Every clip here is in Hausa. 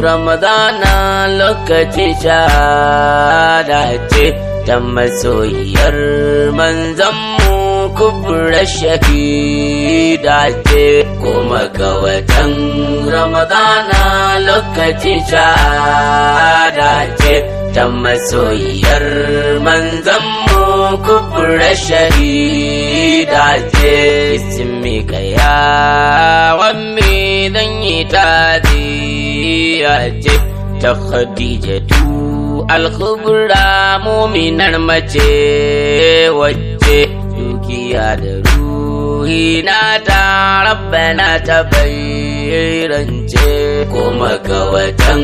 Ramadana lokacin shahada ce ta masoyiyar manzanmu kubra shahida ce. Kuma ga watan Ramadana lokacin shahada ce ta masoyiyar manzanmu kubra shahida ce. Ismika ya wammi dan yi taziya ce ta Khadijatu al-Kubra muminar mace wacce dukiya da ruhi na ta rabbana ta bayrance. Kuma ga watan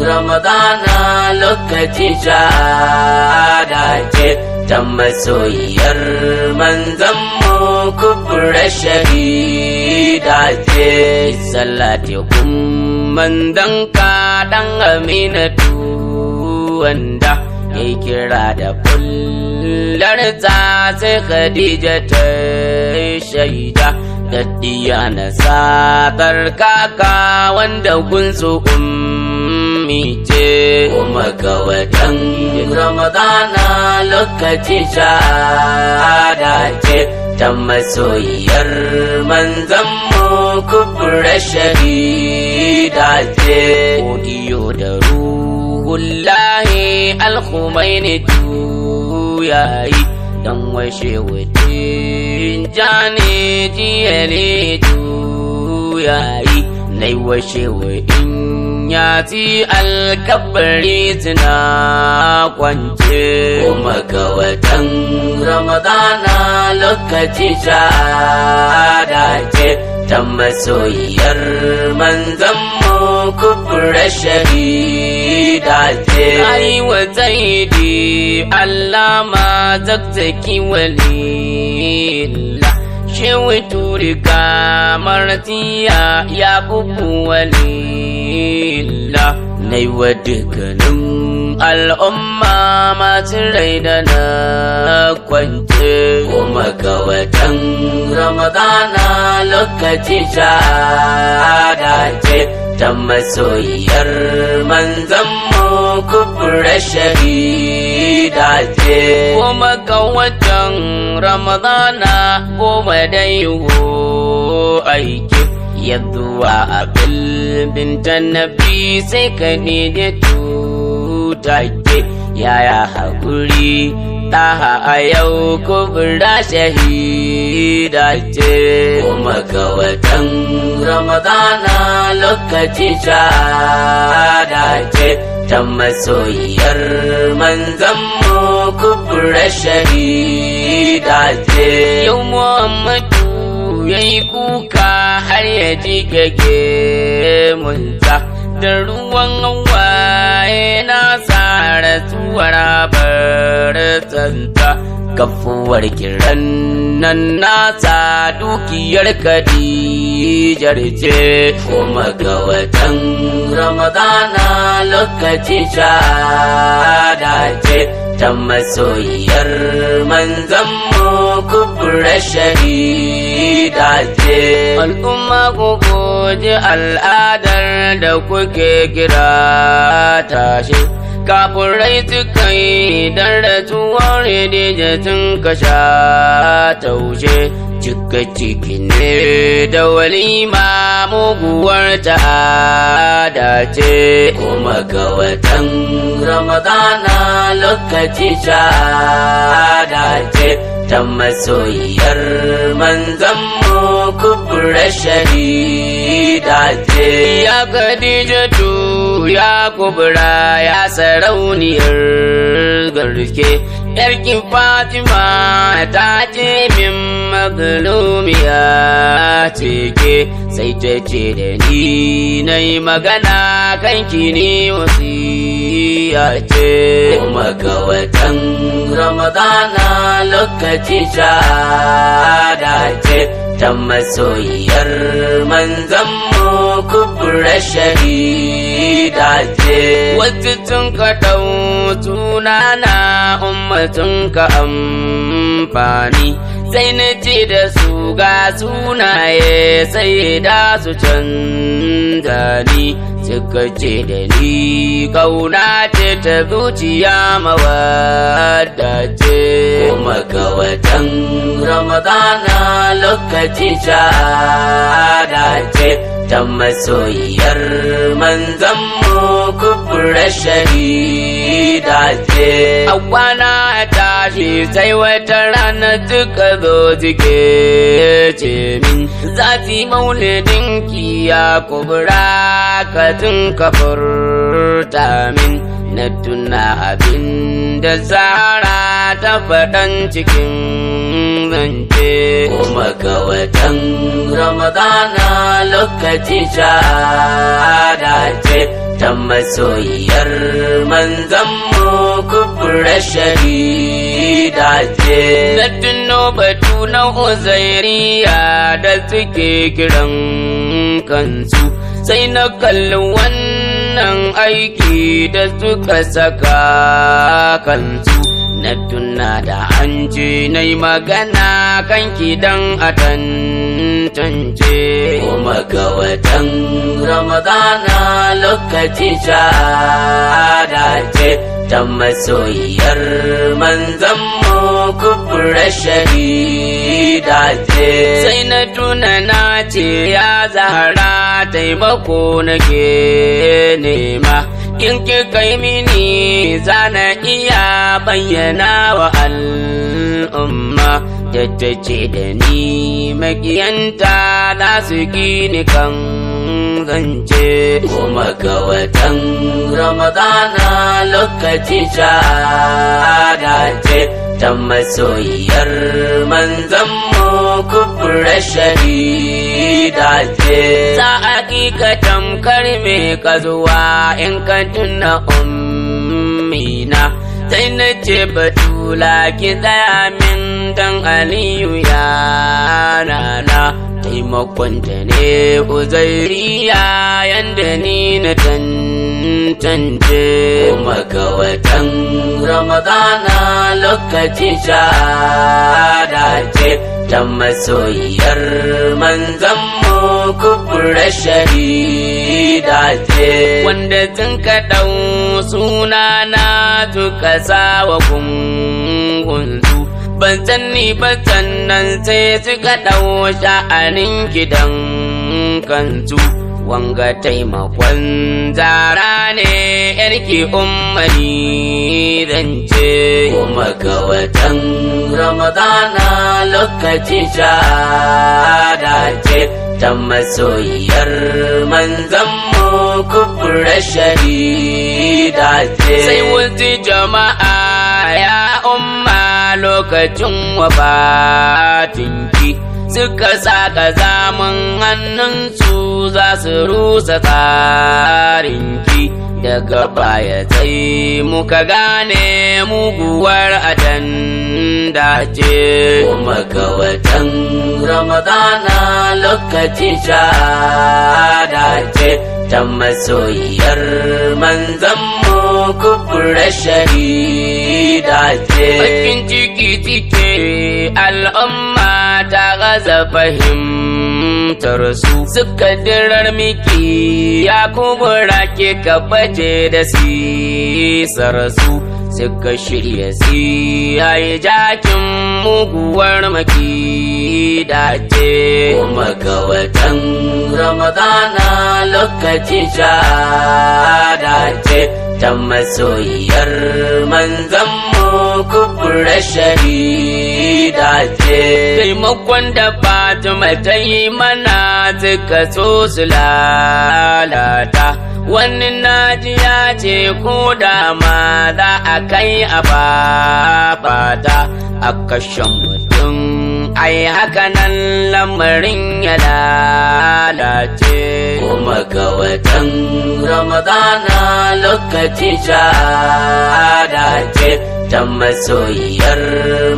Ramadana lokacin shahada ce ta masoyiyar manzanmu kubra shahida ce. Salati manzanka dan Aminatu wanda ya kira da kullarta sai Khadija ta shaida da diyana satar kaka wanda gunsu ummi ce. Kuma ga watan Ramadana lokacin shahada ce ta masoyiyar manzanmu kubra shahida ce. Odiyo da ruhullahi al-Khumaini juyayi dan washe wutin jani jiya ne juyayi nai washe in ya ci alkabari tuna kwance. Kuma ga watan Ramadana lokacin shahada ce ta masoyiyar manzanmu kubra shahida ce. Ai wa zaidi allama zakzaki walila shewi turika martiya ya bubu walila nai wa dukkanin al'umma masu rai da na kwance. Kuma ga watan Ramadana lokacin shahada ce ta masoyiyar manzanmu kubra shahida ce. Kuma ga watan Ramadana goma dai aiki yaduwa abil binta nabi sai ka ne tutake yaya hakuri taha a yau kubra shahida ce. Kuma ga watan Ramadana lokacin shahada ce ta masoyiyar manzanmu kubra shahida ce. Yau Muhammadu yayi kuka har ya ji gage munta da ruwan waye na tsara tsuwar bartanta kafuwar kiran nan nasa dukiyar Khadijar ce. Kuma ga watan Ramadana lokacin shahada ce ta masoyiyar manzanmu kubra shahida ce. Al'umma ku guji al'adar da kuke kira tashi kafurai suka yi don rasuwar Khadija sun kasha taushe cika ciki ne da walima muguwar ta'ada ce. Kuma ga watan Ramadana lokacin shahada ce ta masoyiyar manzanmu kubra shahida ce. Ya Khadijatu ya kubra ya sarauniyar garke yarkin Fatima ta ce min maglumiya ce ke sai ta ce da ni na yi magana kanki ne wasiya ce. Kuma ga watan Ramadana lokacin shahada ce ta masoyiyar manzanmu kubra shahida ce. Wasu tun ka ɗau sunana ummatun ka amfani sai na ce ce da su ga sunaye sai da su canza ni, suka ce da ni kauna ce ta zuciya mawadda ce. Kuma ga watan Ramadana lokacin shahada ce ta masoyiyar manzanmu kubura shahida ce. A kwana tashi sai wata rana suka zo suke ce min za su yi maulidin ya kubura ka tun ka furta min. Na tuna abin da Zara ta faɗan cikin zance. Kuma ga watan Ramadana lokacin shahada ce ta masoyiyar manzanmu kubura shahida ce. Na tuno batu na Uzairiya da suke kiran kansu, sai na kalli wannan aiki da suka saka kansu. Na tuna da an ce na yi magana kan kidan a tantance. Kuma ga watan Ramadana lokacin shahada ce ta masoyiyar manzanmu kubura shahida ce. Sai na tuna na ce ya Zahra taimako nake nema, in kika yi mini zana iya bayyana wa al'umma. Da ta ce da ni makiyanta za su gini kan zance. Kuma ga watan Ramadana lokacin shahada ce ta masoyiyar manzanmu kubura shahida ce. Za a ka tamkar me ka zuwa in ka tuna ummina, sai na ce batula ki tsaya min dan Aliyu ya nana. Taimakonta ne Uzairiya yanda ni na tantance. Kuma ga watan Ramadana lokacin shahada ce ta masoyiyar manzanmu kubura shahida ce. Wanda sun ka ɗau sunana suka sa wa gungunsu, ban sani ba sannan sai suka ɗau sha'anin gidan kansu. Wanga taimakon Zara ne yarki ummani zance. Kuma ga watan Ramadana lokacin shahada ce ta masoyiyar manzanmu kubura shahida ce. Sai wasu jama'a ya umma lokacin wafatinki suka saka zaman hannunsu za su rusa tsarinki. Daga baya sai muka gane muguwar ajanda ce. Kuma ga watan Ramadana lokacin shahada ce ta masoyiyar manzanmu kubura shahida ce. Bakin ciki cike al'umma ta gaza fahimtar su, suka dirar miki ya kubura kika baje da sisar su, suka shirya si yayi jakin muguwar makida ce. Kuma ga watan Ramadana lokacin shahada ce ta masoyiyar manzanmu kubura shahida ce. Taimakon da Fatima ta yi mana suka so su lalata, wani naji ya ce ko da ma za a kai a fafata a kashe mutum, ai haka nan lamarin ya lalace. Kuma ga watan Ramadana lokacin shahada ce ta masoyiyar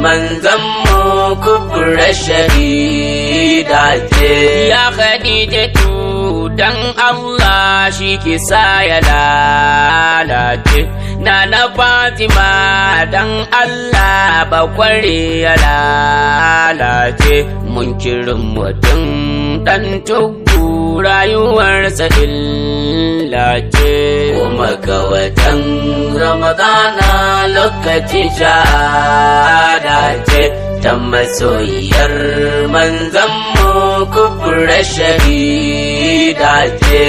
manzanmu kubura shahida ce. Ya Khadijatu dan Allah shi ki sa ya lalace, Na na Fatima dan Allah bakware ya lalace. Munkirin mutum dan tugu rayuwarsa illa ce. Kuma ga watan Ramadana lokacin shahada ce ta masoyiyar manzanmu kubura shahida ce.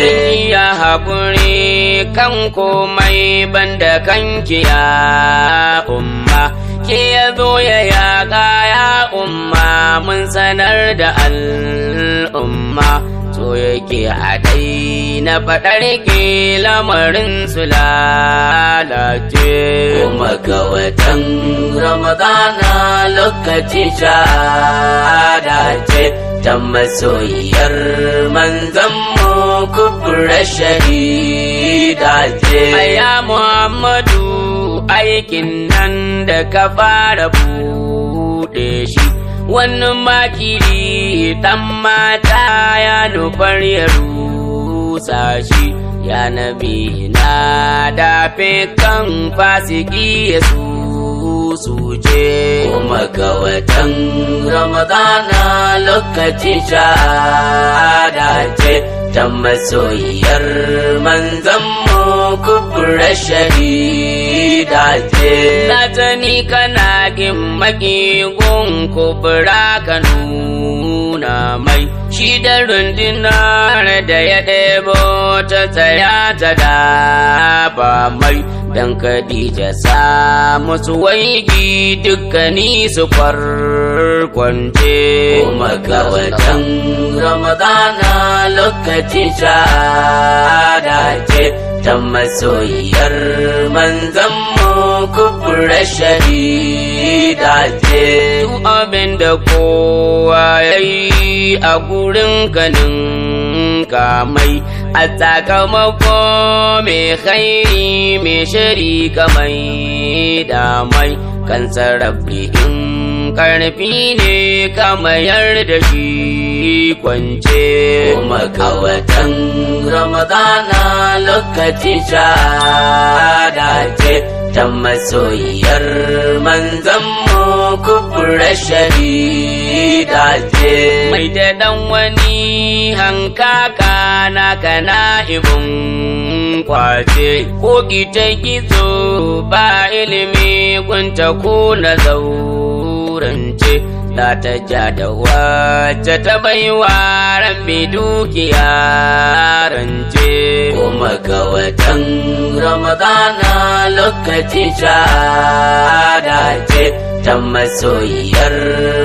Ya haƙuri kan komai banda kanki ya umma, ke ya zo ya yaƙa ya umma, mun sanar da al'umma. So yake a daina faɗar ke lamarin su lalace. Kuma ga watan Ramadana lokacin shahada ce ta masoyiyar manzanmu kubura shahida ce. Ya Muhammadu aikin nan da ka fara buɗe shi, wani makiri ɗan mata ya nufar ya rusa shi. Ya nabi na dafe kan fasiki ya suce. Kuma ga watan Ramadana lokacin shahada ce ta masoyiyar manzanmu kubura shahida ce. Na tani kana gin makigun kubura ka nuna mai, shi da rundunar da ya ɗebo ta tsaya ta dafa mai. Dan Khadija sa musu waigi dukkani su kwarkwance. Kuma ga watan Ramadana lokacin shahada ce ta masoyiyar manzanmu kubura shahida ce. Duk abin da kowa ya yi a gurin kanin kamai, a sakamako mai khairi mai shari kamai damai. Kan sarrafi in karfi ne kamayar da shi kwance. Kuma ga watan Ramadana lokacin shahada ce ta masoyiyar manzanmu kubura shahida ce. Mai da ɗan wani hankaka na kana ibin kwace, ko ta gizo ba ilimi gunta ko na zaurance. Za ta ja da wacce ta baiwa rabbi dukiya rance. Kuma ga watan Ramadana lokacin shahada ce ta masoyiyar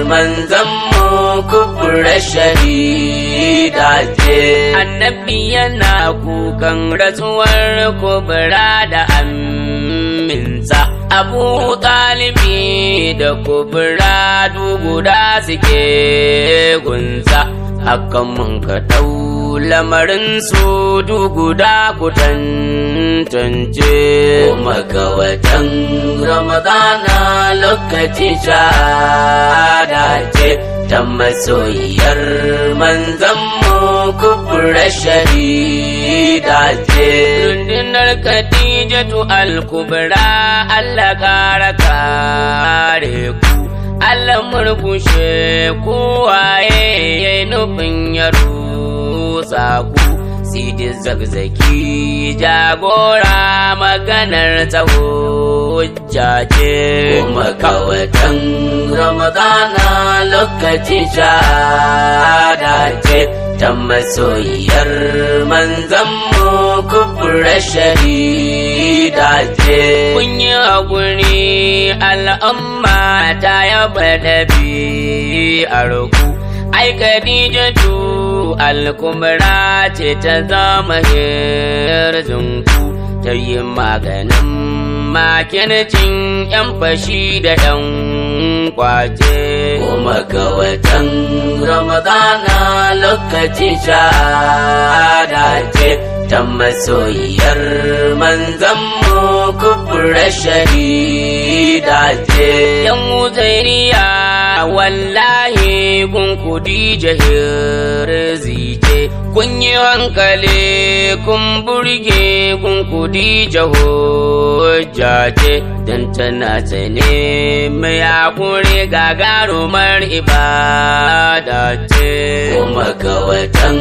manzanmu kubura shahida ce. Annabi yana kukan rasuwar kubura da amminsa Abu Talibi da kubura guda suke gunsa. Hakan mun ka ɗau lamarin su guda ku tantance. Kuma ga watan Ramadana lokacin shahada ce ta masoyiyar manzanmu kubura shahida ce. Rundunar Khadijatu al-Kubra Allah kara kare ku, Allah murkushe kowaye ya nufin ya rusa ku. Sidi Zakzaki jagora maganar ta hujja ce. Kuma ga watan Ramadana lokacin shahada ce ta masoyiyar manzanmu kubura shahida ce. Kun yi haƙuri al'umma ta yaba ɗabi'ar ku, ai Khadijatu al-Kubra ce ta zama hirzinku, ta yi maganin makircin 'yan fashi da 'yan kwace. Kuma ga watan Ramadana lokacin shahada ce ta masoyiyar manzanmu kubura shahida ce. Yan Uzairiya wallahi gun kudi Khadija hirzi ce. Kun yi hankali kun burge kun Khadija hujja ce, don tana sane mai hakuri gagarumar ibada ce. Kuma ga watan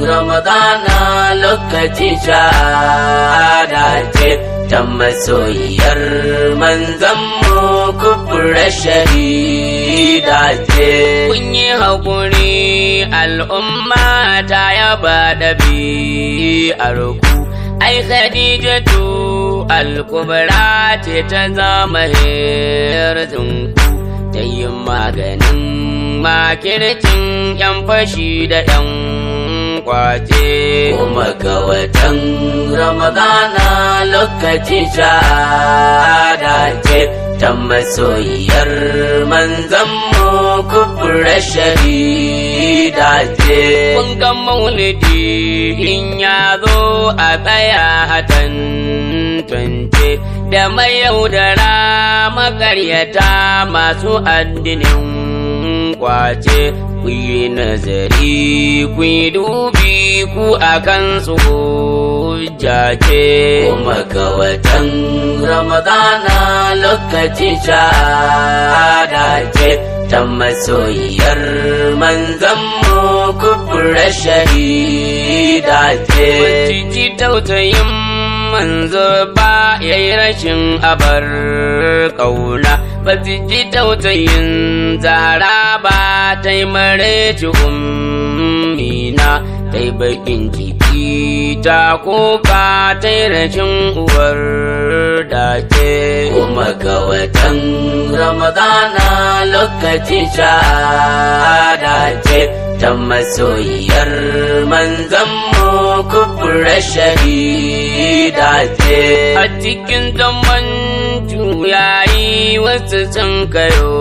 Ramadana lokacin shahada ce, ta masoyiyar manzanmu kubura shahida ce. Kun yi haƙuri al'umma ta yaba ɗabi'arku, ai Khadijatu al-Kubra ce ta zama hirzinku, ta yi maganin makircin 'yan fashi da 'yan kwace. Kuma ga watan Ramadana lokacin shahada ce, ta masoyiyar manzanmu kubura shahida ce. Kun ga maulidi in ya zo a tsaya a tantance, da mayaudara makaryata masu addinin kwace. Ku yi nazari ku yi dubi ku a kansu hujja ce. Kuma ga watan Ramadana lokacin shahada ce, ta masoyiyar manzanmu kubura shahida ce. Ji tausayin manzo ba ya yi rashin abar ƙauna, ba su ji tausayin Zahra ba ta yi mareci ummina, ta yi bakin ciki ta kuka ta yi rashin uwar dace. Kuma ga watan Ramadana lokacin shahada ce, ta masoyiyar manzanmu kubura shahida ce. A cikin zaman juyayi wasu sun kayo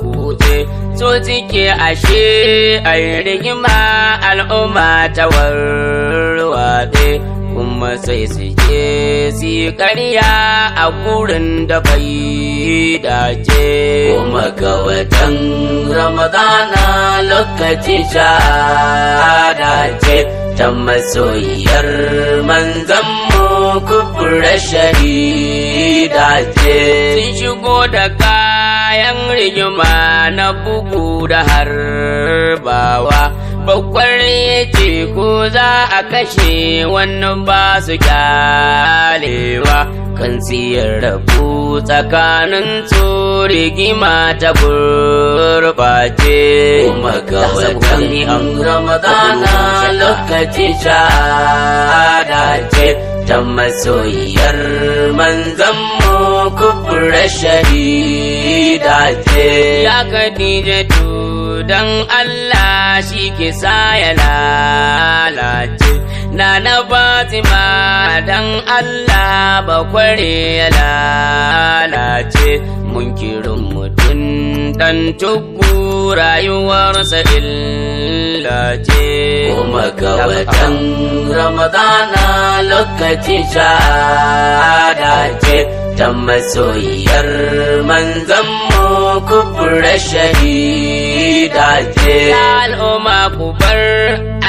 kutse, so suke ashe a yi rigima al'umma ta warwatse, kuma sai su je su yi ƙarya a gurin da bai dace. Kuma ga watan Ramadana lokacin shahada ce, ta masoyiyar manzanmu kubura shahida ce. Sun shigo da kayan rigima na bugu da harbawa, bakwar ce ko za a kashe wannan ba su kyalewa, kan siyar rabu tsakanin su rigima ta gurɓace. Kuma ga watan Ramadana lokacin shahada ce, ta masoyiyar manzanmu kubura shahida ce. Ya Khadijatu dan Allah shi ke sa ya lalace, Nana Fatima dan Allah bakware ya lalace, munkirin mutum dan tuku rayuwarsa illa ce. Kuma ga watan Ramadana lokacin shahada ce, ta masoyiyar manzanmu kubura shahida ce. Al'umma ku bar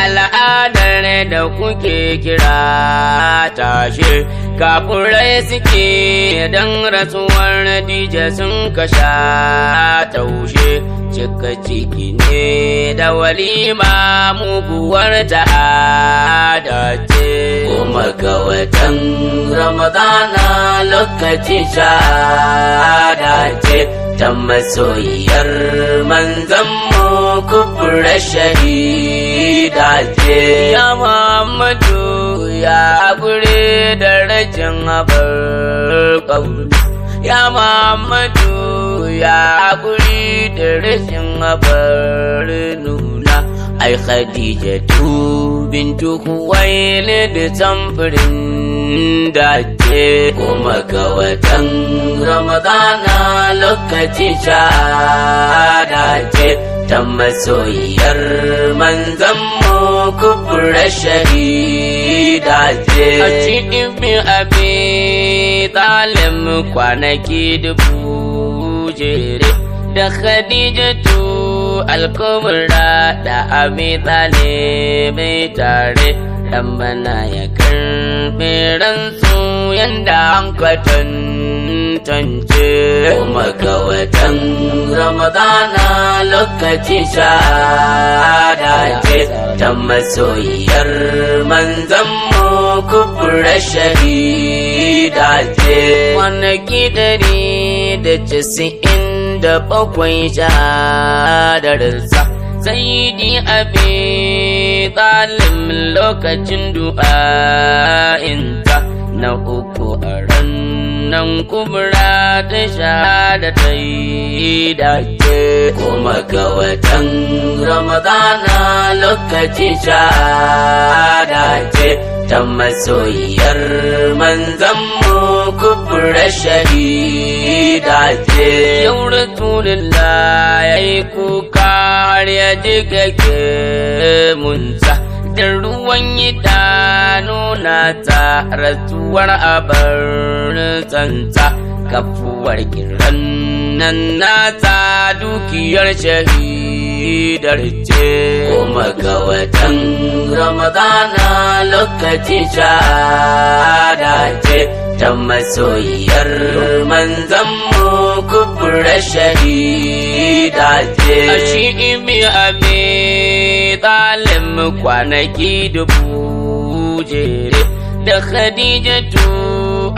al'adar da kuke kira tashe, kafurai suke don rasuwar Dija sun kasha taushe, cika ciki ne da walima muguwar ta'ada ce. Kuma ga watan Ramadana lokacin shahada ce, ta masoyiyar manzanmu kubura shahida ce. Ya Muhammadu ya gure da rajin abar ƙauna, ya Muhammadu ya gure da rashin abar nuna, ai Khadijatu bintu Khuwailid samfurin dace. Kuma ga watan Ramadana lokacin shahada ce, ta masoyiyar manzanmu kubura shahida ce. A cikin bin abi Talib kwanaki 1000 jere, da Khadijatu Al-Kubra da Abi Talib tare, Rabbana ya karbe ransu yanda an kwatantance. Kuma ga watan Ramadana lokacin shahada ce ta masoyiyar manzanmu kubura shahida ce. Kwanaki 197 shahadarsa Sayyidi Abi Talib lokacin du'a'inta na uku a rannan kubra ta shahada ta yi dace. Kuma ga watan Ramadana lokacin shahada ce ta masoyiyar manzanmu kubura shahida ce. Yau Rasulullah ya yi kuka har ya ji kake munsa, da ruwan idanu na ta rasuwar abar tsantsa, kafuwar kiran nan nata dukiyar shahidar ce. Kuma ga watan Ramadana lokacin shahada ce ta masoyiyar manzanmu kubura shahida ce. Ashi imi Abi Talib kwanaki 1000 jere da Khadijatu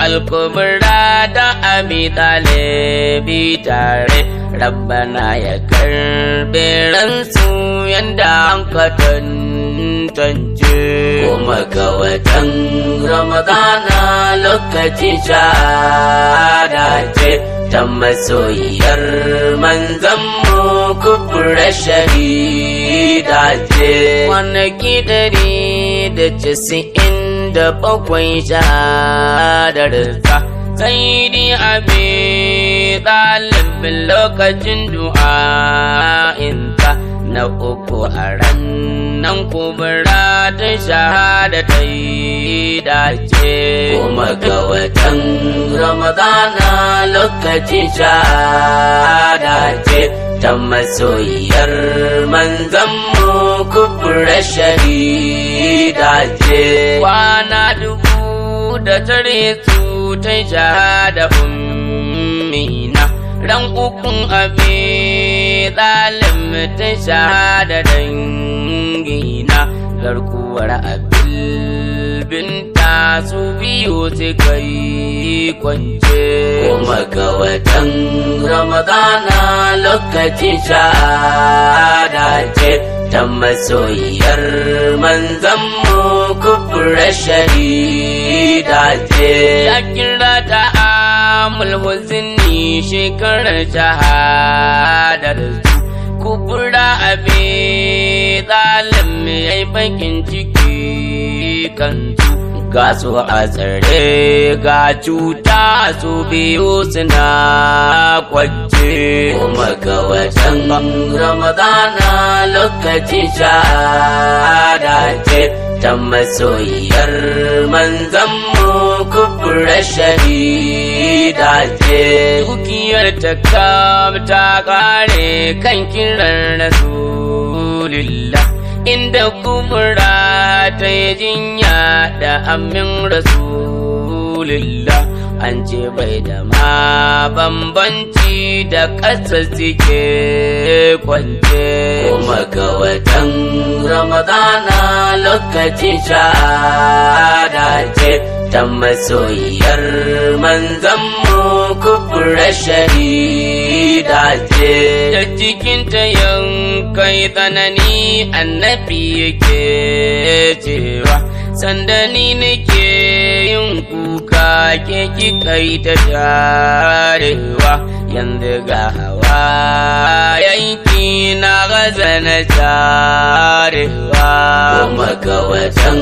Al-Kubra da Abi Talib tare, Rabbana ya karbe ransu yanda an kwatantance. Kuma ga watan Ramadana lokacin shahada ce ta masoyiyar manzanmu kubura shahida ce. Kwanaki 197 shahadarsa Sayyidi Abi Talib lokacin du'a'inta na uku a rannan kubra ta shahada ta yi dace. Kuma ga watan Ramadana lokacin shahada ce ta masoyiyar manzanmu kubura shahida ce. Kwana 1000 da tare su ta shahada ummina, ran ukun Abi Talib ta shahada dangina, garkuwar abil binta su biyu suka yi kwance. Kuma ga watan Ramadana lokacin shahada ce ta masoyiyar manzanmu kubura shahida ce. Ya kira ta amul huzni shekarar shahadar su, kubura Abi Talib ya yi bakin ciki kansu, ga su a tsare ga cuta su biyu suna kwance. Kuma ga watan Ramadana lokacin shahada ce ta masoyiyar manzanmu kubura shahida ce. Dukiyar ta kam ta kare kan kiran Rasulillah, inda kubura ta yi jinya da amin Rasulillah, an ce bai da ma bambanci da ƙasa suke kwance. Kuma ga watan Ramadana lokacin shahada ce ta masoyiyar manzanmu kubura shahida ce. Da cikinta yankai tsanani annabi yake cewa, sanda ni nake yin kuka ke kika yi ta sharewa, yanzu ga hawa yanki na gaza na sharewa. Kuma ga watan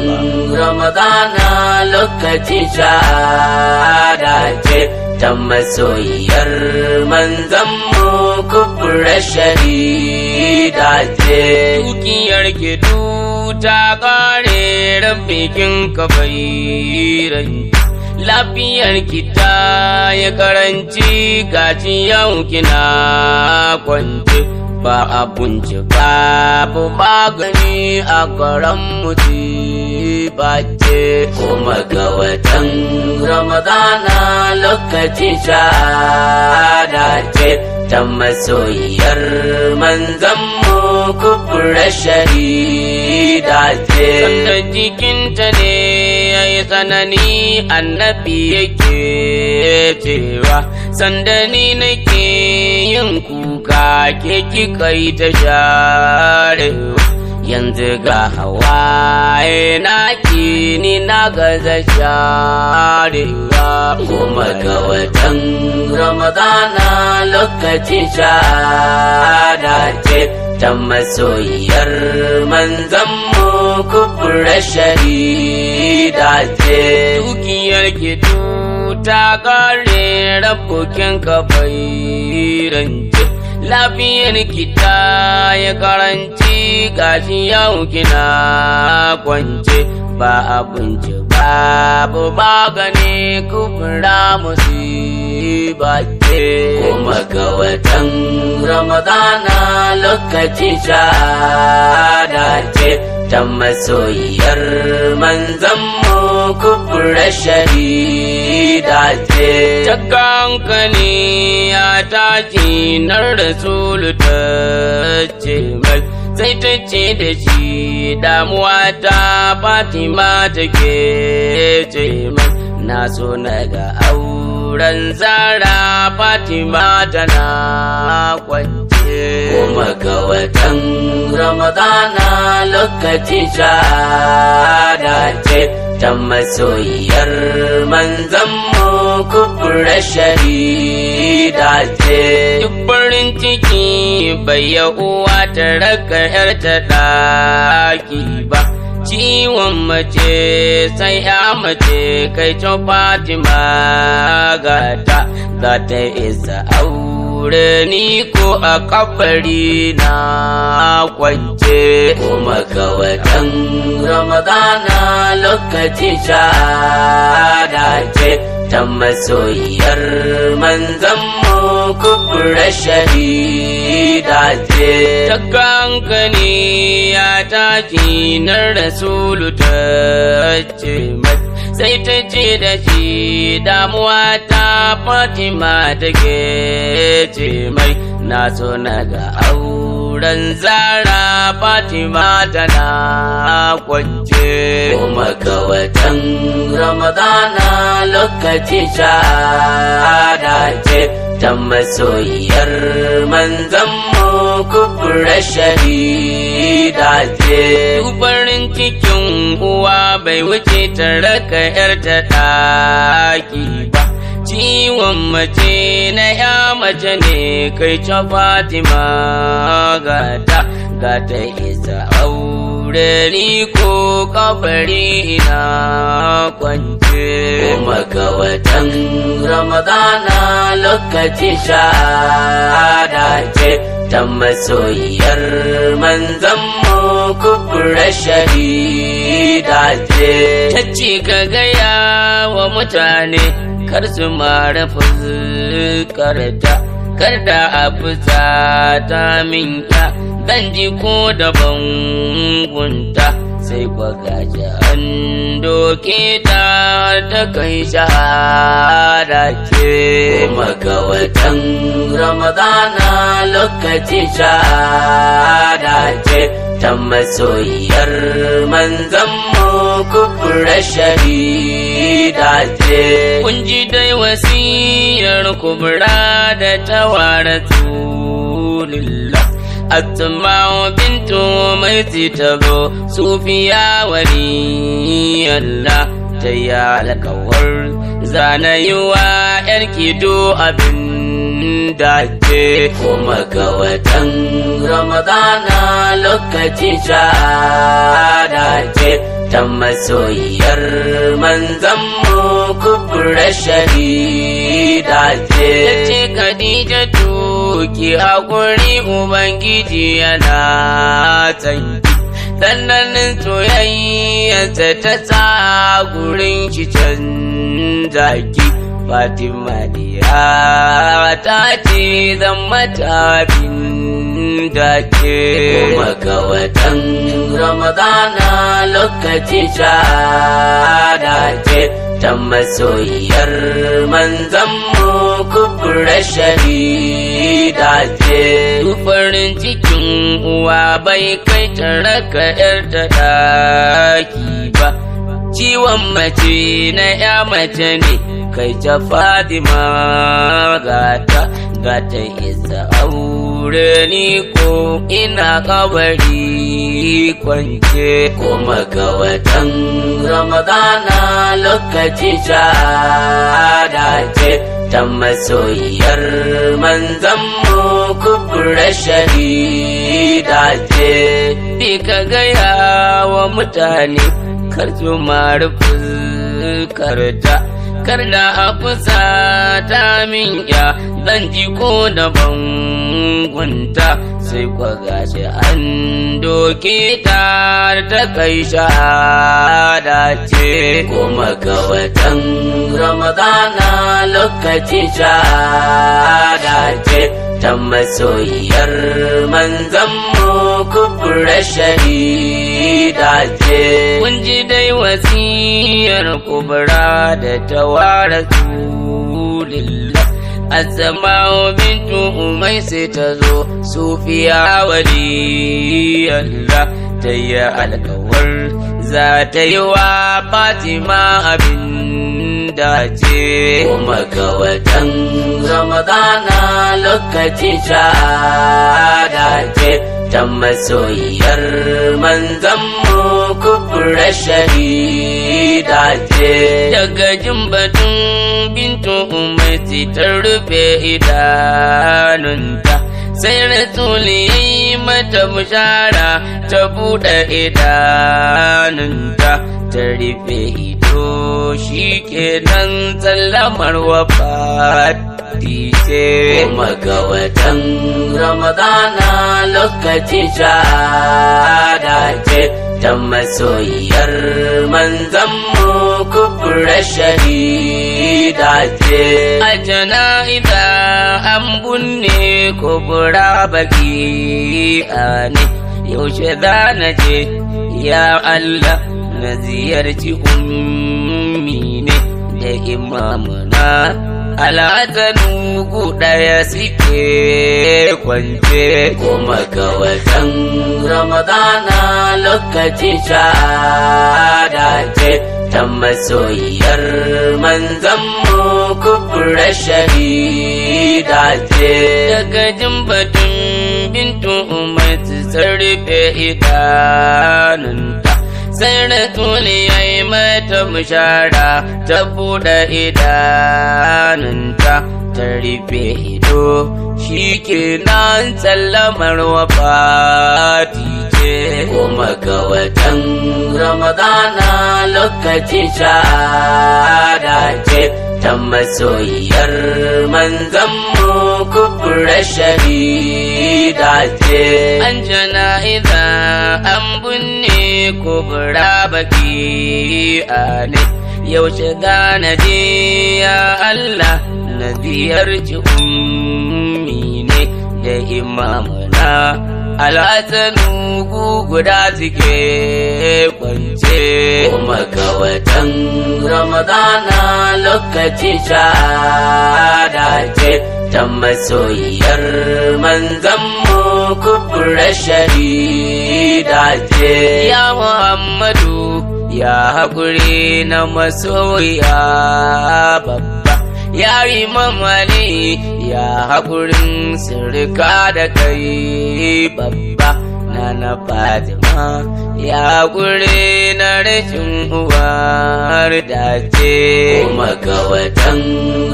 Ramadana lokacin shahada ce ta masoyiyar manzanmu kubura shahida ce. Dukiyar ki ta kare rabbikin ka bai lafiyar ki ta yi karanci gaci yau kina kwance. Ba abinci babu magani a garan musiba ce. Kuma ga watan Ramadana lokacin shahada ce ta masoyiyar manzanmu kubura shahida ce. Sanda jikinta ne ya yi tsanani annabi yake cewa, sanda ni nake yin kuka ke kika yi ta sharewa. Yanzu ga hawaye na ni na gaza sharewa. Kuma ga watan Ramadana lokacin shahada ce ta masoyiyar manzanmu kubura shahida ce. Dukiyar ki ta kare rabokin ka rance, lafiyar ki ta yi karanci gashi yau kina kwance. Ba abinci babu magani kubura musiba ce. Kuma ga watan Ramadana lokacin shahada ce ta masoyiyar manzanmu kubura shahida ce. Taka hankali ya tashi nan Rasulu ta ce mai, sai ta ce da shi damuwa ta Fatima take ce mai, na so na ga auren Zara Fatima tana kwance. Kuma ga watan Ramadana lokacin shahada ce ta masoyiyar manzanmu kubura shahida ce. Duk farin ciki bai ya uwa ta raka ‘yarta ɗaki ba, ciwon mace sai ya mace kai can Fatima gata za ta isa aure ni ko a kabari na kwance. Kuma ga watan Ramadana lokacin shahada ce ta masoyiyar manzanmu kubura shahida ce. Taka hankali ya tashi nan Rasulu ta ce mai, sai ta ce da shi damuwa ta Fatima take ce mai, na so na ga auren Zara Fatima tana kwance. Kuma ga watan Ramadana lokacin shahada ce ta masoyiyar manzanmu kubura shahida ce. Duk farin cikin uwa bai wuce ta raka ‘yarta ɗaki ba, ciwon mace na ya mace ne kai can Fatima gata gata isa aure ni ko kabari ina kwance. Kuma ga watan Ramadana lokacin shahada ce ta masoyiyar manzanmu kubura shahida ce. Ta ce ka gaya wa mutane kar su mara fuskarta, kar da a fusata min ya zan ji ko da bangunta, sai kwa gaji an doke ta ta kai shahada ce. Kuma ga watan Ramadana lokacin shahada ce ta masoyiyar manzanmu kubura shahida ce. Kun ji dai wasiyar kubra da tawara tulillah. Asma'u bintu Maisi ta zo Sufiya waliyallah ta yi alkawar zana yi wa ‘yar kido abin dace. Kuma ga watan Ramadana lokacin shahada ce ta masoyiyar manzanmu kubura shahida ce. Ta ce Khadija ki haƙuri Ubangiji yana tsanki, tsananin soyayyarsa ta sa gurin shi canza ki. Fatima diya ta ce zan mata abin dace. Kuma ga watan Ramadana lokacin shahada ce ta masoyiyar manzanmu kubura shahida ce. Farin cikin uwa bai kai ta raka 'yar ta daki ba, ciwon mace na ya mace ne kai ta Fatima gata gata isa aure ni ko ina kabari kwance. Kuma ga watan Ramadana lokacin shahada ce ta masoyiyar manzanmu kubura shahida ce. Bi ka gaya wa mutane kar su mari fuskarta, kar da a kusa ta min ya zan ji ko da bangunta, sai kwa gashi an doke ta ta kai shahada ce. Kuma ga watan Ramadana lokacin shahada ce ta masoyiyar manzanmu kubura shahida ce. Kun ji dai wasiyar kubra da ta ware Rasulillah, Asma'u bintu Umaisi ta zo, Sufiya waliyallah ta yi alkawar za ta yi wa Fatima abin dace. Kuma ga watan Ramadana lokacin shahada ce ta masoyiyar manzanmu kubura shahida ce. Daga jin batun bintu Umaisi ta rufe idanunta, sai Rasuli ya yi mata bishara ta buɗe idanunta ta rufe ido, shi kenan sallamar wafati ce. Kuma ga watan Ramadana lokacin shahada ce ta masoyiyar manzanmu kubura shahida ce. A jana'iza an bunne kubura baki ne, yaushe za na je ya Allah na ziyarci ummi ne da imamuna Alhassanu ɗaya suke kwance. Kuma ga watan Ramadana lokacin shahada ce ta masoyiyar manzanmu kubura shahida ce. Daga jin batun bintu Umaisi sun rufe idanunta, sai Rasuli ya yi mata bishara ta buɗe idanunta ta rufe ido, shi kenan sallamar wafati ce. Kuma ga watan Ramadana lokacin shahada ce ta masoyiyar manzanmu kubura shahida ce. An jana'iza an binne kubura baki ne, yaushe gane je ya Allah na ziyarci ummi ne da imamuna Alhassanu guda suke kwance. Kuma ga watan Ramadana lokacin shahada ce ta masoyiyar manzanmu kubura shahida ce. Ya Muhammadu ya haƙuri na masoya babba, ya Imam Ali ya haƙurin sirka da kai babba, Nana Fatima ya haƙuri na rashin uwar dace. Kuma ga watan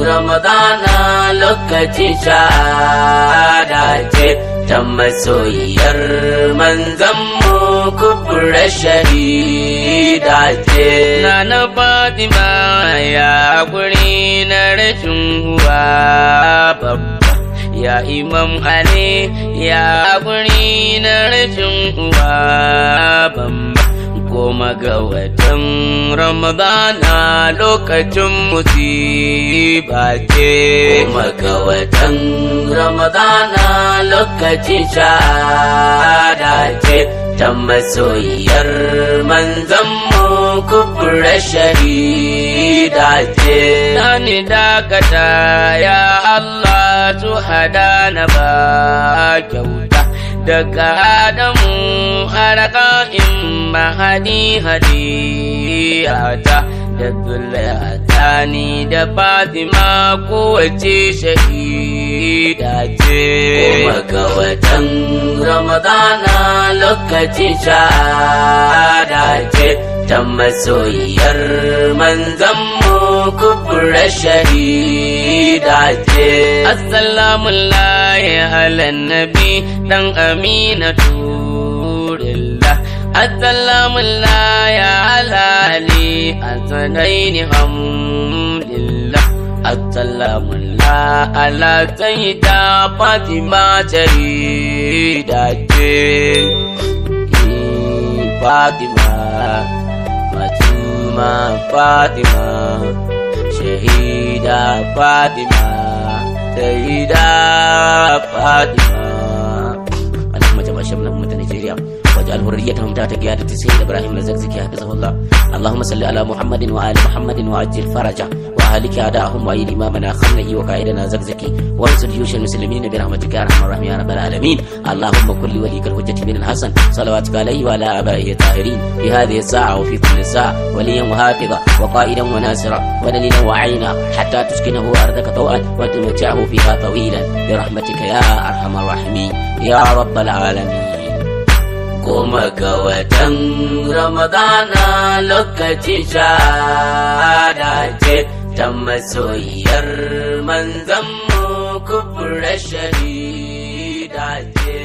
Ramadana lokacin shahada ce ta masoyiyar manzanmu kubura shahida ce. Nana Fatima ya haƙuri na rashin uwa babba, ya Imam Ali ya haƙuri na rashin uwa babba, ko Goma ga watan Ramadana lokacin musiba ce. Goma ga watan Ramadana lokacin shahada ce ta masoyiyar manzanmu kubra shahida ce. Sani dakata ya Allah su hada na ba kyauta daga Adamu har ƙa'in mahadi hadiyata da Zulhatani da Fatima kowace shahida ce. Goma ga watan Ramadana lokacin shahada ce ta masoyiyar manzanmu kubra shahida ce. Assalamu ala nabi dan Amina Turillah. Assalamu ala Ali asanaini hamdillah. Assalamu ala sayyida Fatima shahida ce. Fatima Matuma Fatima Shahida Fatima Sayyida Fatima. اللهم جمع شمل أمة نيجيريا واجعل حريتهم تحت قيادة السيد إبراهيم الزكزكي حفظه الله. اللهم صل على محمد وآل محمد وعجل فرجه وأهلك أعداءهم وأيد إمامنا خمنئي وقائدنا زكزكي وانصر جيوش المسلمين برحمتك يا أرحم الراحمين يا رب العالمين. اللهم كن لوليك الحجة من الحسن صلواتك عليه وعلى آبائه الطاهرين في هذه الساعة وفي كل ساعة، وليا وحافظا وقائدا وناصرا ودليلا وعينا حتى تسكنه أرضك طوعا وتمتعه فيها طويلا برحمتك يا أرحم الراحمين يا رب العالمين. Goma ga watan Ramadana lokacin shahada ce ta masoyiyar manzanmu kubra shahida ce.